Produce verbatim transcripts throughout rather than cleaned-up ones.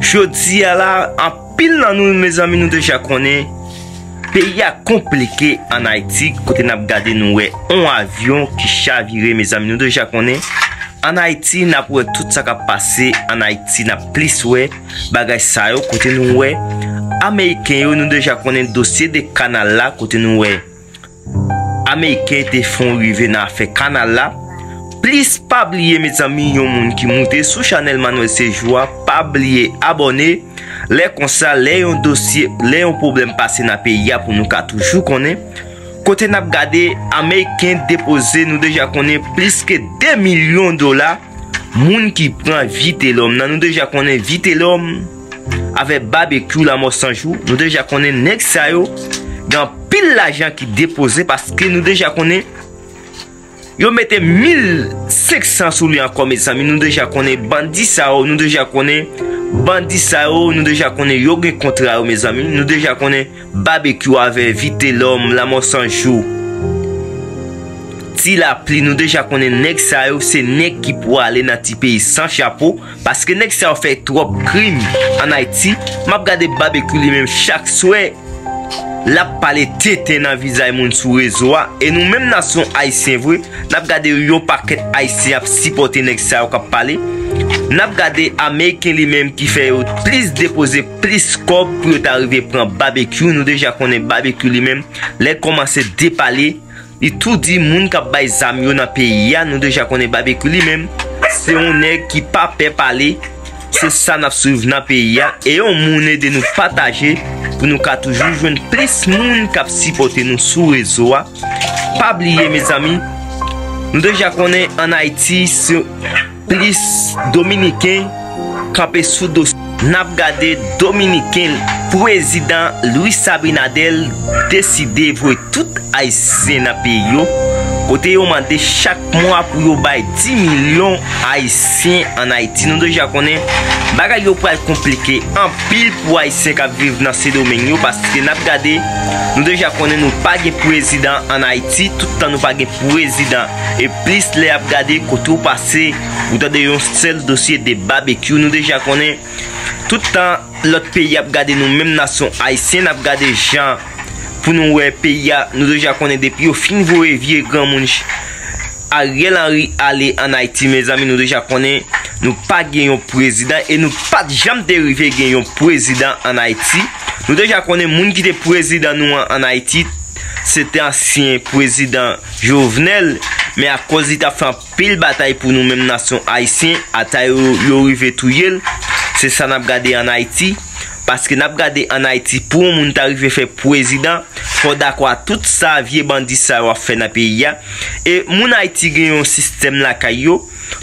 Jodi a la, anpil nan nou, mezanmi, nou deja konnen peyi a konplike ann Ayiti, kote n ap gade, nou wè yon avyon ki chavire, mezanmi, nou deja konnen. Ann Ayiti, n ap wè tout sa k ap pase ann Ayiti, n ap plis wè bagay sa yo, kote nou wè Ameriken yo, nou deja konnen dosye de kanal la, kote nou wè Ameriken te fè yon rive nan afè kanal la. Plis pa bliye, mezanmi, yon moun ki moute sou chanèl Manuel Séjour a, pa bliye abòne. Lè konsa, lè yon dosye, lè yon pwoblèm pase nan peyi a, pou nou ka toujou konnen. Kote n ap gade, Ameriken depoze, nou deja konnen, plis ke de milyon dola. Moun ki pran Vitelhomme nan, nou deja konnen Vitelhomme avè Babekyou, Lanmò San Jou, nou deja konnen nèg sa yo gen anpil lajan ki depoze, paske nou deja konnen yo mete mil senk san sou li ankò, mezanmi. Nou deja konnen bandi sa yo, nou deja konnen bandi sa yo, nou deja konnen yo gen kontra yo, mezanmi. Nou deja konnen Babekyou avè Vitelhomme, Lanmò San Jou, Ti Lapli, nou deja konnen nèg sa yo se nèg ki pwale nan ti peyi san chapo, paske nèg sa yo fè twòp krim ann Ayiti. M ap gade Babekyou li menm chak swè, l ap pale tenten nan vizaj moun sou rezo a. E nou menm nasyon ayisyen vre, n ap gade yon pakèt Ayisyen ap sipòte nèg sa yo k ap pale. N ap gade Ameriken li menm ki fè yo plis depoze plis kòb pou yo ta rive pran Babekyou. Nou deja konnen Babekyou li menm, lè l kòmanse depale, li tou di moun k ap bay zam yo nan peyi a, nou deja konnen Babekyou li menm, se yon nèg ki pa pè pale. Se sa n ap swiv nan peyi a. E yon moun ede nou pataje pou nou ka toujou jwenn plis moun k ap sipòte nou sou rezo a. Pa bliye, mezanmi, nou deja konnen ann Ayiti, se plis Dominiken kanpe sou dosye. N ap gade Dominiken, prezidan Luis Abinader deside voye tout Ayisyen nan peyi yo, kote yo mande chak mwa pou yo bay di milyon Ayisyen ann Ayiti. Nou deja konnen bagay yo pral konplike anpil pou Ayisyen k ap viv nan Sendomeng yo, paske n ap gade, nou deja konnen nou pa gen prezidan ann Ayiti, tout tan nou pa gen prezidan. E plis lè ap gade kote w pase, ou tande yon sèl dosye de Babekyou, nou deja konnen tout tan lòt peyi ap gade, nou menm nasyon ayisyen, n ap gade jan pou nou wè peyi a, nou deja konnen depi yo fin voye vye granmoun Ch-, Ariel Henry ale ann Ayiti, mezanmi, nou deja konnen nou pa gen yon prezidan e nou pa t janm te rive gen yon prezidan ann Ayiti. Nou deja konnen moun ki te prezidan nou an ann Ayiti, se te ansyen prezidan Jovenel, men akoz li t ap fè anpil batay pou nou menm nasyon ayisyen, ata yo, yo rive touye l. Se sa n ap gade ann Ayiti. Paske n ap gade ann Ayiti, pou yon moun ta rive fè prezidan, fò w dakò a tout sa vye bandi sa yo ap fè nan peyi a. E moun Ayiti gen yon sistèm lakay yo,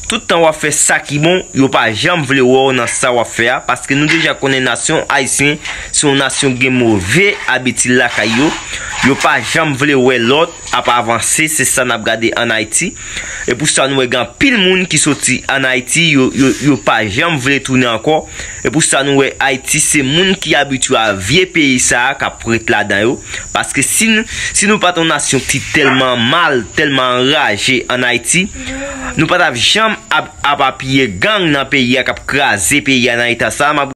tout tan w ap fè sa ki bon, yo pa janm vle wè w nan sa w ap fè a, paske nou deja konnen nasyon ayisyen se yon nasyon gen move abitid lakay yo. Yo pa janm vle wè lòt ap avanse, se sa n ap gade ann Ayiti. E pou sa nou wè gen anpil moun ki soti ann Ayiti, yo, yo, yo pa janm vle tounen ankò. E pou sa nou wè Ayiti se moun ki abitye a vye peyi sa a k ap ret ladan yo. Paske si n-, si nou pa t yon nasyon ki tèlman mal, tèlman anraje ann Ayiti, nou pa t ap janm ap, ap apiye gang nan peyi a k ap kraze peyi a nan eta sa a. M ap